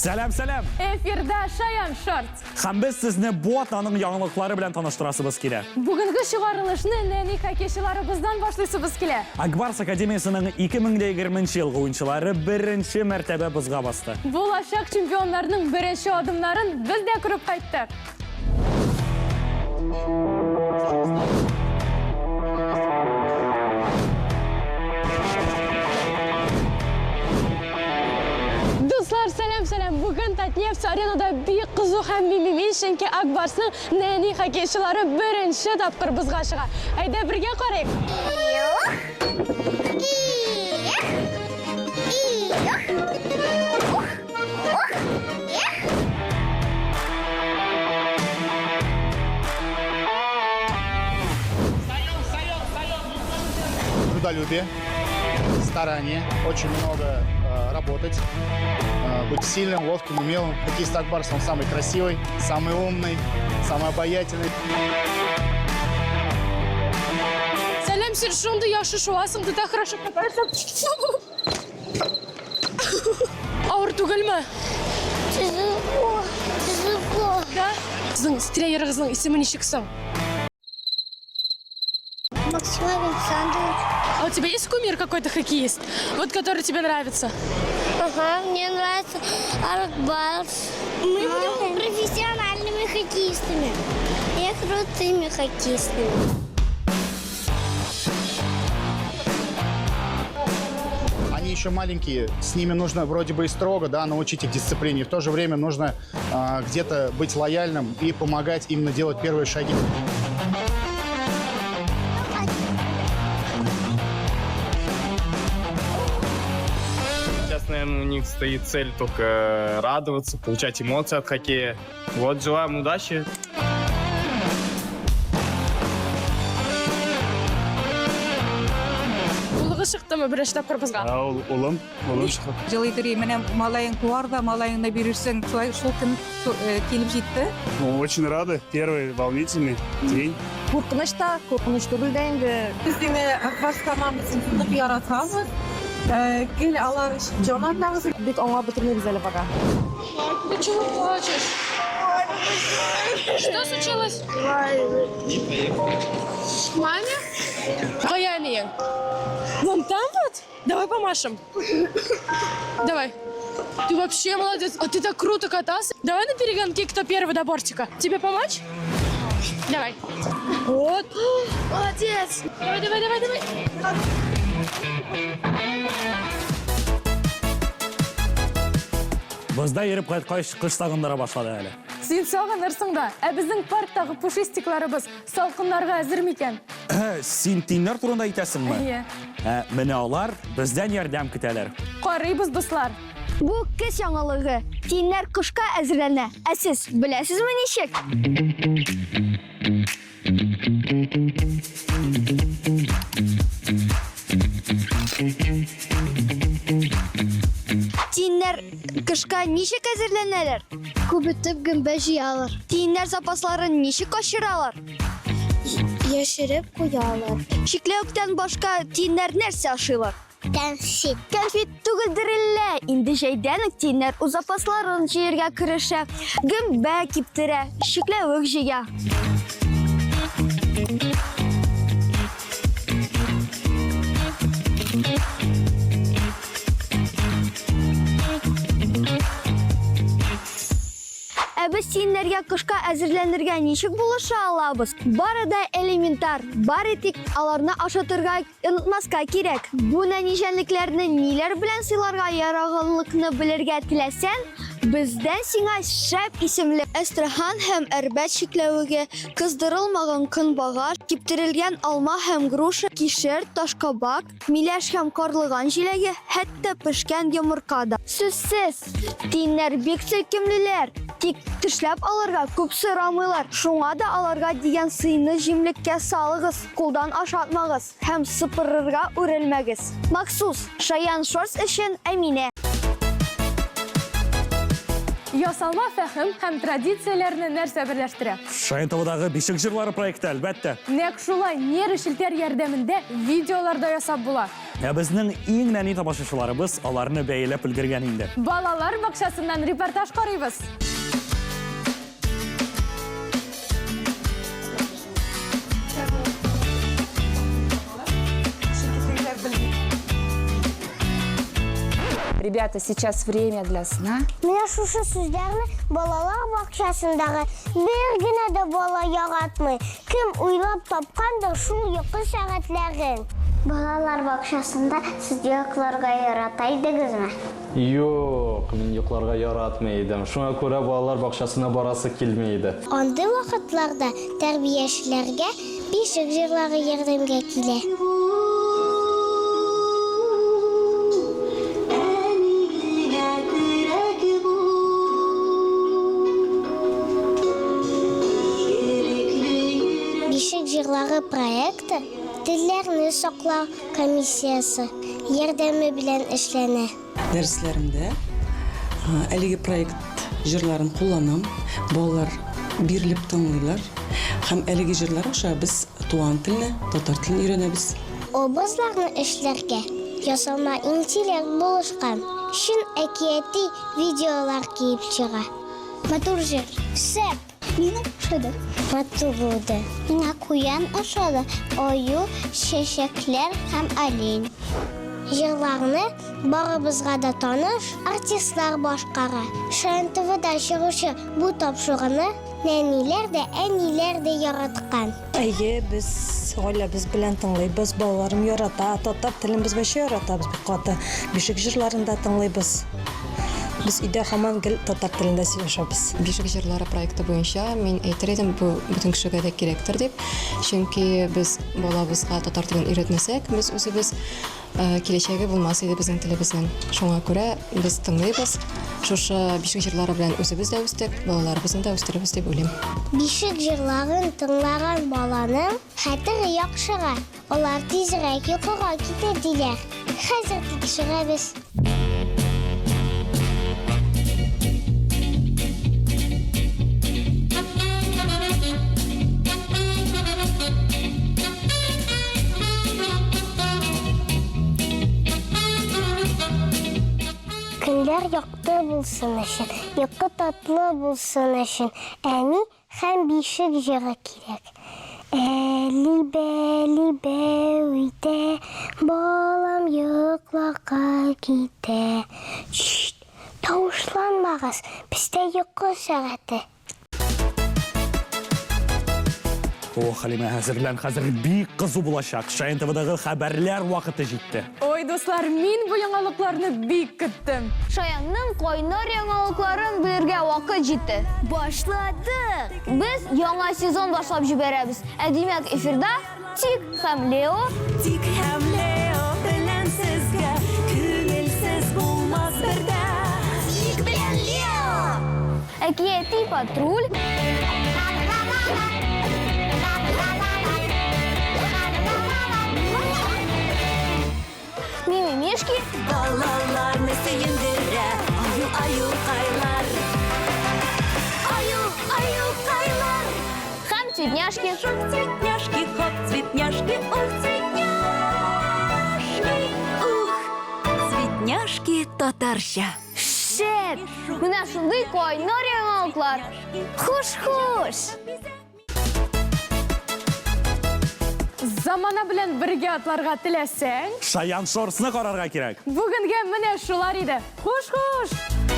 Сәлам, сәлам! Эфирда Шаян Шортс. Һәм без сезне бу атнаның яңалыклары белән таныштырасыбыз килә. Бүгенге чыгарылышны нәни хоккейчыларыбыздан башлыйсыбыз килә. Акбарс академиясенең 2020 елгы уенчылары беренче мәртәбә бозга басты. Булачак чемпионнарның беренче адымнарын без дә күреп кайттык. Дуслар, сәлам, сәлам! Бүген Татнефть аренада бик кызу һәм мимими, чөнки Ак Барсның нәни хоккейчылары беренче тапкыр бозга чыга. Әйдә бергә карыйк. Трудолюбие, старание, очень много работать, быть сильным, ловким, умелым. Хоккеист Ак Барс, он самый красивый, самый умный, самый обаятельный. Сәлам, син шундый яхшы шуасың, ты так хорошо катаешься. Авыр түгелме? Тяжело, тяжело. Да? Сезнең тренерыгызның исеме ничек соң? Максим Александрович. А у тебя есть кумир какой-то хоккеист, вот который тебе нравится? Ага, мне нравится Ак Барс. Мы будем профессиональными хоккеистами и крутыми хоккеистами. Они еще маленькие, с ними нужно вроде бы и строго, да, научить их дисциплине. В то же время нужно где-то быть лояльным и помогать именно делать первые шаги. Сейчас, наверное, у них стоит цель только радоваться, получать эмоции от хоккея. Вот, желаем удачи. Улыгыз чыктымы беренче тапкыр бозга? Улым, улым чыкты. Җылы итер, менә малаең туар да, малаеңны бирерсең. Шулай шул көн килеп җитте. Мы очень рады. Первый волнительный день. Куркыныч та, куркыныч түгел дә инде. Без сине Акбарс командасын нык яратабыз. Гел алар өчен җан атабыз. Бик аңлап бетермибез әле пока. Ты чего плачешь? Что случилось? Маме? Кая әниең? Вон там вот? Давай помашем. Давай. Ты вообще молодец. А ты так круто катался. Давай на перегонки, кто первый до бортика. Тебе помочь? Давай. Вот. Молодец. Давай, давай, давай, давай. Бозда йөреп кайткач, кыш сагындыра башлады әле. Син сагынырсың да, ә безнең парктагы пушистикларыбыз салкыннарга әзер микән? Син тиеннәр турында әйтәсеңме? Әйе. Ә, менә алар бездән ярдәм көтәләр. Карыйбыз, дуслар. Бу көз яңалыгы. Тиеннәр кышка әзерләнә. Ә сез беләсезме ничек? Тиеннәр кышка ничек әзерләнәләр? Күп итеп гөмбә җыялар. Тиеннәр запасларын ничек ачыралар? Яшереп куялар. Чикләвектән башка тиеннәр нәрсә ашыйлар? Кәнфит. Кәнфит түгелдер әллә. Инде җәйдән үк тиеннәр үз запасларын җыярга керешә. Гөмбә киптерә, чикләвек җыя. Ә без тиеннәргә кышка әзерләнергә ничек булыша алабыз? Бары да элементар, бары тик аларны ашатырга онытмаска кирәк. Бу нәни җәнлекләрне ниләр белән сыйларга яраганлыкны белергә теләсәң, бездән сиңа шәп исемле әстерхан һәм әрбәт чикләвеге, кыздырылмаган көнбагыш, киптерелгән алма һәм груша, кишер, ташкабак, Миләш һәм карлыган җиләге, хәтта пешкән йомырка да. Сүзсез, тиеннәр бик сөйкемлеләр, тик тешләп алырга күп сорамыйлар. Шуңа да аларга дигән сыйны җимлеккә салыгыз, кулдан ашатмагыз һәм сыпырырга үрелмәгез. Махсус, Шаян Шортс өчен Әминә. Ясалма фәһем һәм традицияләрне нәрсә берләштерә? Шаян ТВдагы Бишек җырлары проекты, әлбәттә. Нәкъ шулай нейрочелтәр ярдәмендә видеолар да ясап була. Ә безнең иң нәни тамашачыларыбыз аларны бәяләп өлгергән инде. Балалар бакчасыннан репортаж карыйбыз. Ребята, сейчас время для сна. Менә шушы сүзләрне балалар бакчасындагы бер генә дә бала яратмый. Кем уйлап тапкандыр шул йокы сәгатьләрен. Балалар бакчасында сез йокларга ярата идегезме? Юк, мин йокларга яратмый идем. Шуңа күрә балалар бакчасына барасы килми иде. Андый вакытларда тәрбиячеләргә бишек җырлары ярдәмгә килә. Бишек җырлары проекты Телләрне саклау комиссиясе ярдәме белән эшләнә. Дәресләремдә әлеге проект җырларын кулланам. Балалар бирелеп тыңлыйлар. Һәм әлеге җырлар аша без туган телне, татар телен өйрәнәбез. Образларны эшләргә ясалма интеллект булышкан. Чын әкияти видеолар киеп чыга. Матур җыр. Шәп! Миңа ошады. Матур булды. Миңа куян ошады, аю, чәчәкләр һәм олень. Җырларны барыбызга да таныш артистлар башкара. Шаян ТВда чыгучы бу тапшыруны нәниләр дә, әниләр дә яраткан. Әйе, без гаиләбез белән тыңлыйбыз, балаларым ярата, татар телен без вообще яратабыз бик каты. Бишек җырларын да тыңлыйбыз. Без өйдә һаман гел татар телендә сөйләшәбез. Бишек җырлары проекты буенча мин әйтер идем, бу бөтен кешегә дә кирәктер дип. Чөнки без балабызга татар телен өйрәтмәсәк, без үзебез э, киләчәге булмас иде безнең телебезнең. Шуңа күрә без тыңлыйбыз. Шушы бишек җырлары белән үзебез дә үстек, балаларыбызны да үстерербез дип уйлыйм. Бишек җырларын тыңлаган баланың хәтере яхшыра. Алар тизрәк йокыга китә диләр. Хәзер тикшерәбез. Көннәр якты булсын өчен, йокы татлы булсын өчен, әни Һәм бишек җыры кирәк. Әли бәли бәү итә, балам йокларга китә. Чшт, тавышланмагыз, бездә йокы сәгате. О, Халимә, әзерлән, хәзер бик кызу булачак. Шаян ТВдагы хәбәрләр вакыты җитте. Ой, дуслар, мин бу яңалыкларны бик көттем. Шаянның кайнар яңалыкларын белергә вакыт җитте. Башладык! Без яңа сезон башлап җибәрәбез. Ә димәк, эфирда Тик һәм Лео. Тик һәм Лео белән сезгә күңелсез булмас бер дә. Тик белән Лео! Әкияти патруль. Мимимишки. Балаларны сөендерә аю аюкайлар. Аю аюкайлар. Һәм цветняшки. Шок цветняшки, хоп цветняшки, ух цветняшки, ух. Цветняшки татарча. Шәп! Менә шундый кайнар яңалыклар. Хуш-хуш! Замана белән бергә атларга теләсәң, Шаян Шорсны карарга кирәк. Бүгенгә менә шулар иде. Хуш-хуш!